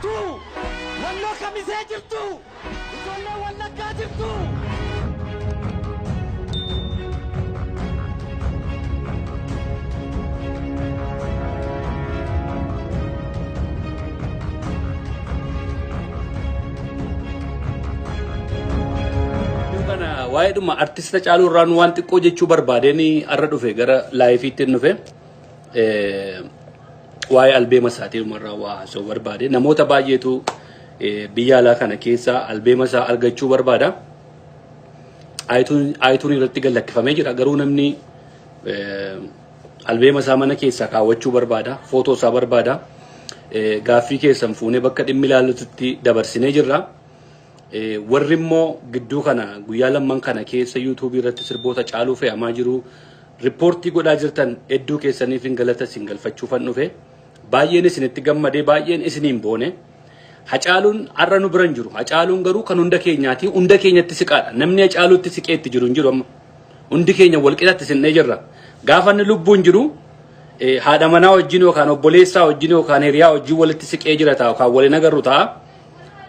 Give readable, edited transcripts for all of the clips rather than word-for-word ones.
Jirtu! Walloo Kamisee jirtu! Ijoollee Wallaggaa jirtu! Iddoo kana waa'ee dhuma artista Hacaaluu irraan waan xiqqoo jechuu barbaadeen har'a dhufe gara laayifiitti dhufe. Waa'ee albeema isaatii dhumarraa waa haasa'uu barbaade. Namoota baay'eetu biyya alaa kana keessa albeema isaa argachuu barbaada. Aayituun irratti gad lakkifamee jira. Garuu namni albeema isaa mana keessaa kaawwachuu barbaada. Footoo isaa barbaada. Gaaffii keessan fuunee bakka dhimmi ilaallutti dabarsinee jirra. Warri immoo gidduu kana guyyaa lamman kana keessa yuutuubii irratti sirboota Hacaaluu fe'amaa jiru. Riippoortii godhaa jirtan hedduu keessaniif hin galata isin galfachuufan dhufe. Baay'een isinitti gammadee baay'een isiniin boone. Hacaaluun har'a nu bira hin jiru. Hacaaluun garuu kan hunda keenyaati. Hunda keenyatti siqaadha. Namni Hacaaluutti siqee itti jiru hin jiru amma. Hundi keenya wal qixatti sinnee jirra. Gaafa inni lubbuun jiru haadha manaa wajjin yookaan obboleessaa wajjin yookaan hiriyaa wajjin walitti siqee jira ta'a yookaan waliin agarru ta'a.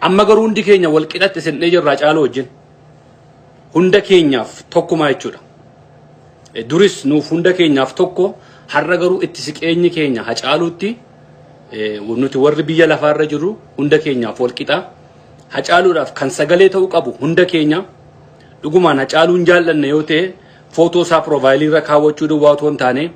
Amma garuu hundi keenya wal qixatti sinnee jirra Hacaaluu wajjin. Hunda keenyaaf tokkumaa jechuudha. Duris nuuf hunda keenyaaf tokko, har'a garuu itti siqeenyi keenya Hacaaluutti nuti warri biyya lafaarra jirru hunda keenyaaf wal qixa. Hacaaluudhaaf kan sagalee ta'uu qabu hunda keenya. Dhugumaan Hacaaluun jaallanne yoo ta'e, footoo isaa piroofaayilii irra kaawwachuu duwwaa otoo hin taane,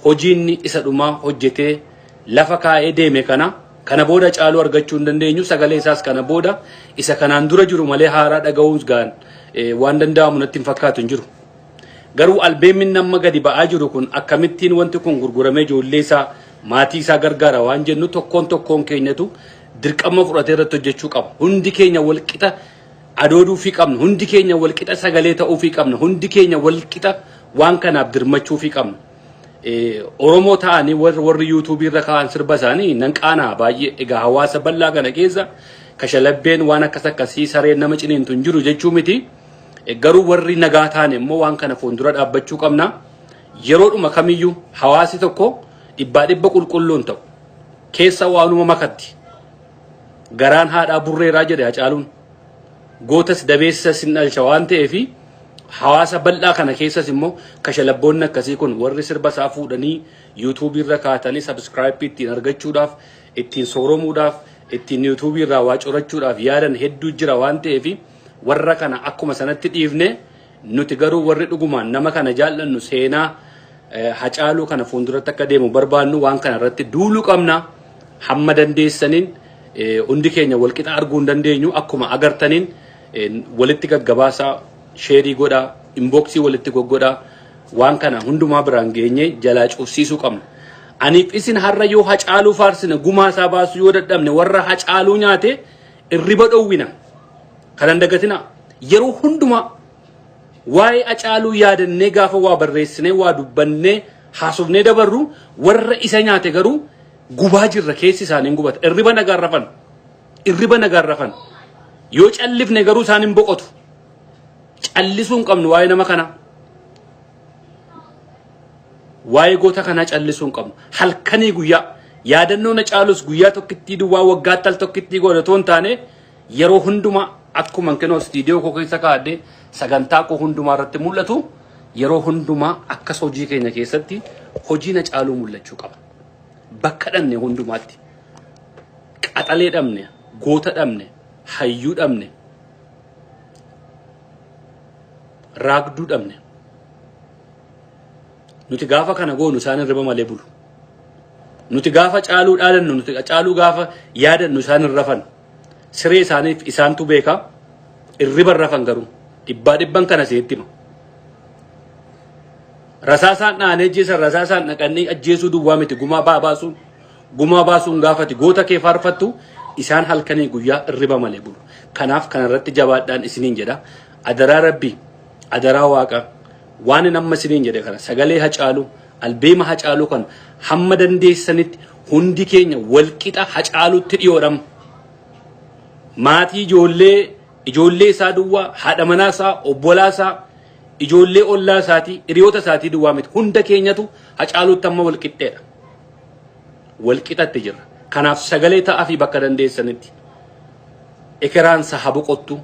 hojii inni isa dhumaa hojjetee lafa kaa'ee deeme kana booda Hacaaluu argachuu hin dandeenyu. Sagalee isaas kana booda isa kanaan dura jiru malee haaraa dhaga'uun gaan waan danda'amu natti hin fakkaatu hin jiru. Garuu albeemni amma gadi ba'aa jiru kun akkamittiin wanti kun gurguramee ijoollee isaa, maatii isaa gargaara waan jennu, tokkoon tokkoon keenyatu dirqama fudhatee irratti hojjechuu qaba. Hundi keenya walqixa adooduufii qabna. Hundi keenya walqixa sagalee ta'uufii qabna. Hundi keenya walqixa waan kanaaf dirmachuufii qabna. Oromoo ta'anii warri yuutuubii irra kaa'an sirba isaanii nan qaanaa baay'ee. Egaa hawaasa bal'aa kana keessa kashalabbeen waan akkas akkasii sareen nama ciniintu hin jiru jechuu miti. Garuu warri nagaa taane immoo waan kana fuuldura dhaabbachuu qabna. Yeroodhuma kamiyyuu hawaasi tokko dhibbaa dhibba qulqulluun ta'u keessa waanuma makatti. Garaan haadhaa burreeraa jedhe Hacaaluun. Gootas dabeessas hin dhalcha waan ta'eefi hawaasa bal'aa kana keessas immoo kashalabboonni akkasii kun warri sirba isaa fuudhanii yuutuubii irra kaatanii sabiskiraayipii ittiin argachuudhaaf, ittiin sooromuudhaaf, ittiin yuutuubii irraa waa corachuudhaaf yaadan hedduu jira waan ta'eefi, warra kana akkuma sanatti dhiifne, nuti garuu warri dhugumaan nama kana jaallannu, seenaa Hacaaluu kana fuulduratti akka deemu barbaannu, waan kana irratti duuluu qabna. Hamma dandeessaniin, hundi keenya walqixa arguu hin dandeenyu, akkuma agartaniin walitti gaggabaasaa, sheerii godhaa, inboksii walitti goggodhaa, waan kana hundumaa biraan geenyee jalaa cufsiisuu qabna. Aniif isin har'a yoo Hacaaluu faarsine, gumaa isaa baasuu yoo dadhabne, warra Hacaaluu nyaate irriba dhowwina. Kana hin dagatinaa. Yeroo hundumaa waa'ee Hacaaluu yaadannee gaafa waa barreessinee, waa dubbannee, haasofnee dabarru, warra isa nyaate garuu gubaa jirra, keessi isaanii hin gubata. Irriba nagaan rafan. Irriba nagaan rafan. Yoo callifne garuu isaan hin boqotu. Callisuu hin qabnu waa'ee nama kanaa. Waa'ee goota kanaa callisuu hin qabnu. Halkanii guyyaa yaadannoo na caalus guyyaa tokkittii duwwaa waggaatti al tokkittii goone otoo hin taane, yeroo hundumaa akkuma kinoo istiidiyoo koo keessa kaa'adhee sagantaa koo hundumaa irratti mul'atu, yeroo hundumaa akkas hojii keenya keessatti hojii na caaluu mul'achuu qaba. Bakka dhabne hundumaatti qaxalee dhabne, goota dhabne, hayyuu dhabne, raagduu dhabne. Nuti gaafa kana goonu isaan hirriba malee bulu. Nuti gaafa caaluu dhaadannu, nuti caaluu gaafa yaadannu isaan hin rafan. Siree isaaniif isaantu beeka. Irriba hin rafan garuu. Dhibbaa dhibban kana isinitti hima. Rasaasaan dhahanii ajjeesan, rasaasaan dhaqanii ajjeesuu duwwaa miti gumaa baa baasuun. Gumaa baasuun gaafati goota kee faarfattu isaan halkanii guyyaa irriba malee bulu. Kanaaf kanarratti jabaadhaan isiniin jedha. Adaraa Rabbii, adaraa Waaqa, waan inni amma isiniin jedhe kana, sagalee Hacaaluu, albeema Hacaaluu kana hamma dandeessanitti hundi keenya walqixa Hacaaluutti dhiyoodham. Maatii ijoollee isaa duwwaa, haadha manaa isaa, obbolaa isaa, ijoollee ollaa isaatii, hiriyoota isaatii duwwaa miti. Hunda keenyatu Hacaaluutti amma walqixxeedha. Walqixatti jirra. Kanaaf sagalee ta'aa fi bakka dandeessanitti. Ekeraan isaa haa boqottu.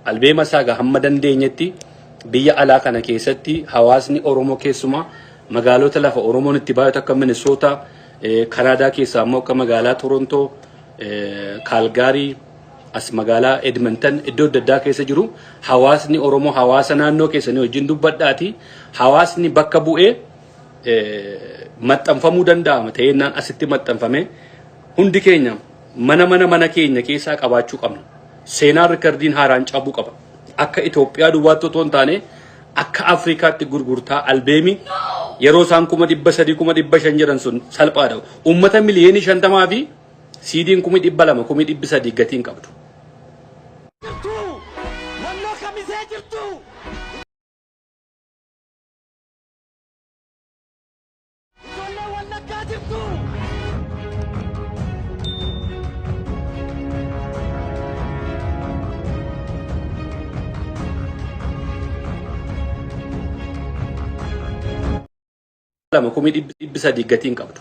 Albeema isaa egaa hamma dandeenyetti biyya alaa kana keessatti hawaasni Oromoo keessumaa magaalota lafa Oromoon itti baay'atu akka Minnesota, Kanaadaa keessaa immoo akka magaalaa Torontoo, Kaalgaarii, as magaalaa Edmonton iddoo adda addaa keessa jiru hawaasni Oromoo hawaasa naannoo keessanii wajjin dubbadhaati. Hawaasni bakka bu'ee maxxanfamuu danda'ama ta'eennaan asitti maxxanfame hundi keenya mana mana mana keenya keessaa qabaachuu qabna. Seenaan rikardiin haaraan cabuu qaba. Akka Itoophiyaa duwwaatti otoo hin taane akka Afrikaatti gurgurtaa albeemii yeroo isaan 300,000 500,000 jedhan sun salphaadha. Uummata 50,000,000 fi siidiin 200,000 300,000 gatiin qabdu. Jirtu! Walloo Kamisee jirtu! Ijoollee Wallaggaa jirtu! 2 300,000 gatiin qabdu.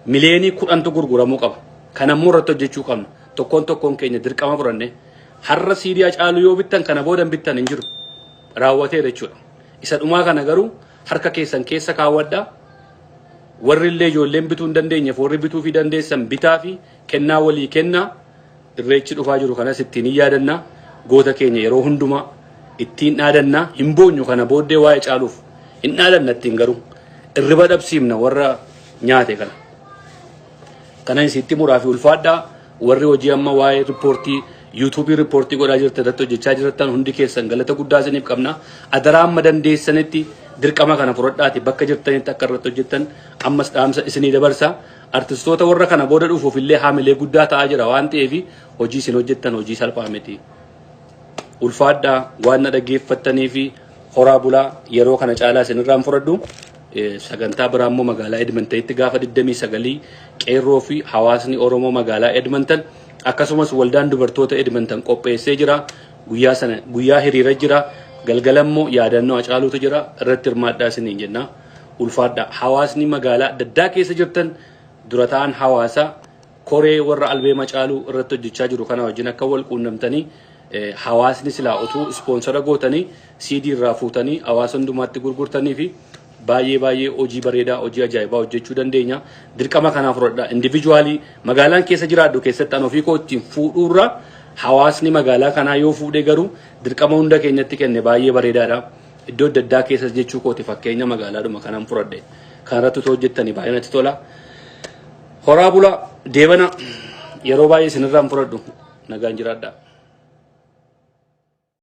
10,000,000tu gurguramuu qaba. Kana immoo irratti hojjechuu qabna. Tokkoon tokkoon keenya dirqama fudhanne har'a siidii Hacaaluu yoo bittan kana booda hin bittan hin jiru. Raawwateera jechuudha. Isa dhumaa kana garuu harka keessan keessa kaawwadhaa. Warri illee ijoolleen bituu hin dandeenyeef warri bituu fi dandeessan bitaa fi kennaa walii kennaa. Irreechi dhufaa jiru kanas ittiin hin yaadanna. Goota keenya yeroo hundumaa ittiin dhaadanna. Hin boonyu kana booddee waa'ee caaluuf. Hin dhaadanna ittiin garuu. Irriba dhabsiifna warra nyaate kana. Kana isitti muraa fi ulfaadhaa warri hojii amma waa'ee riippoortii yuutuubii riippoortii godhaa jirtan irratti hojjechaa jirtan hundi keessan galata guddaa isiniif qabna. Adaraa amma dandeessanitti dirqama kana fudhadhaati bakka jirtanitti akka irratti hojjettan ammas dhaamsa isinii dabarsa. Artistoota warra kana booda dhufuuf illee haamilee guddaa ta'aa jira waan ta'eef hojii isin hojjettan hojii salphaa miti. Ulfaadhaa waan na dhaggeeffattanii fi horaa bulaa yeroo kana caalaa isinirraan fudhadhu. Sagantaa biraa immoo magaalaa Edmontonitti gaafa 29 qeerroo fi hawaasni Oromoo magaalaa Edmonton akkasumas waldaan dubartoota Edmonton qopheessee jira. Guyyaa sana guyyaa hiriira jira. Galgala immoo yaadannoo Hacaaluutu jira. Irratti hirmaadhaa isiniin jenna. Ulfaadhaa. Hawaasni magaalaa adda addaa keessa jirtan dura ta'an hawaasaa koree warra albeema Hacaaluu irratti hojjechaa jiru kana wajjin akka wal quunnamtanii hawaasni silaa utuu ispoonsara gootanii CD irraa fuutanii hawaasa hundumaatti gurgurtanii fi baay'ee baay'ee hojii bareedaa hojii ajaa'ibaa hojjechuu dandeenya. Dirqama kanaa fudhadhaa. Indivijuwaalii magaalaan keessa jiraadhu keessatti an ofii koo ittiin fuudhuurra hawaasni magaalaa kanaa yoo fuudhee garuu dirqama hunda keenyatti kenne baay'ee bareedaadha. Iddoo adda addaa keessas jechuu kooti fakkeenya magaalaadhuma kanan fudhadhe. Kanarratti utuu hojjettanii baay'ee natti tola. Horaa bulaa deebana yeroo baay'ee isinirraa hin fudhadhu. Nagaan jiraadhaa.